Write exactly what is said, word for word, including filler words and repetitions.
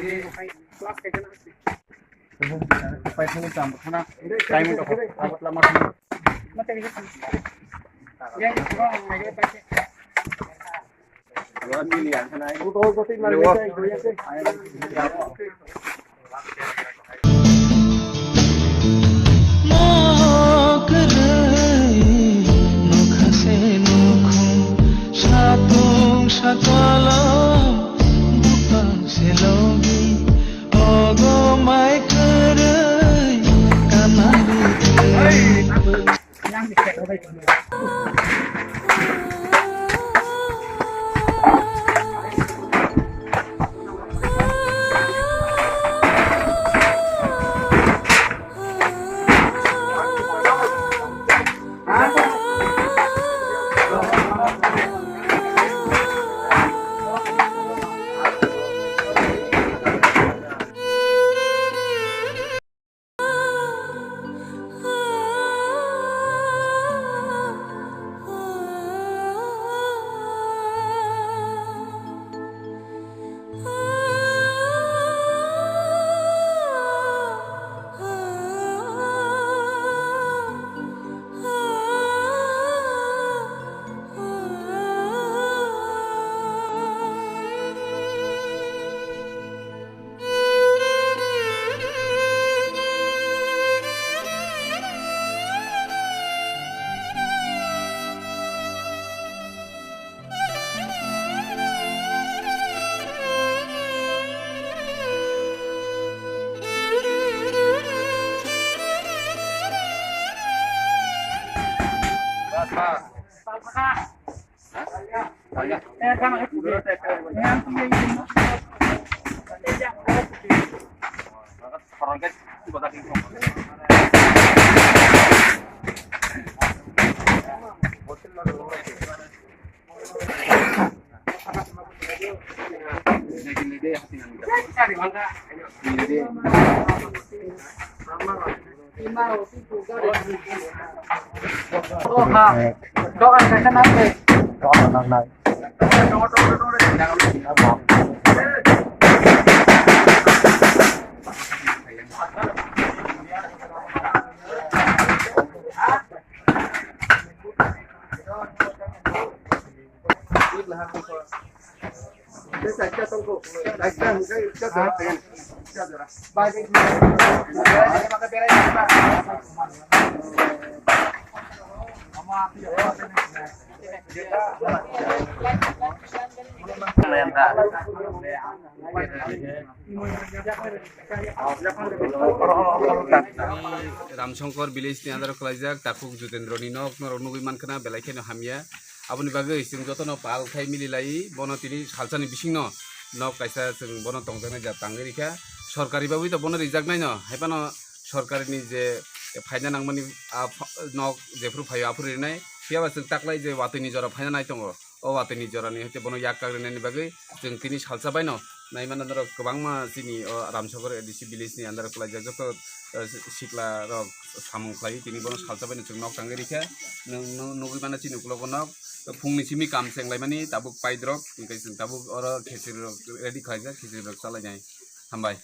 Mokroi nokha se nukhung, satung sakalo bupang se logi, ogo mai kwrwi kanari kwrwi. Ramsongkor village ni under o kwlaijak takhuk Jutendro ni nok norok nugwi mankha na belai kheno hamya. Aboni bagwi chwng jotono pal khai mili lai bono tini salsa ni bising no nok kaisa chwng bono tongjaknai ja tangwi rikha. Sorkari bagwi to bono rijaknai no hai phano sorkari ni je phaina nangmani a pha-, nok jephuru phaio aphuru rinai. Phiya ba chwng taklai je watwi ni jora phaina nai tongo. O watwi ni jora ni hwnkhe bono yak kagrinani bagwi chwng tini salsa baino naimano norok kwbangma chini o Ramsokor A D C village ni under o kwlaijak joto, eh, sikla rok samung khlai tini bono salsa baino chwng nok tangwi rikha. Nwng, nwng nugwi mano chini ukulogo nok phungni simi kam chenglaimani tabuk paidrok hwnkhe chwng tabuk oro khechiri rok ready khlaijak, khechiri rok chalainai. Hambai.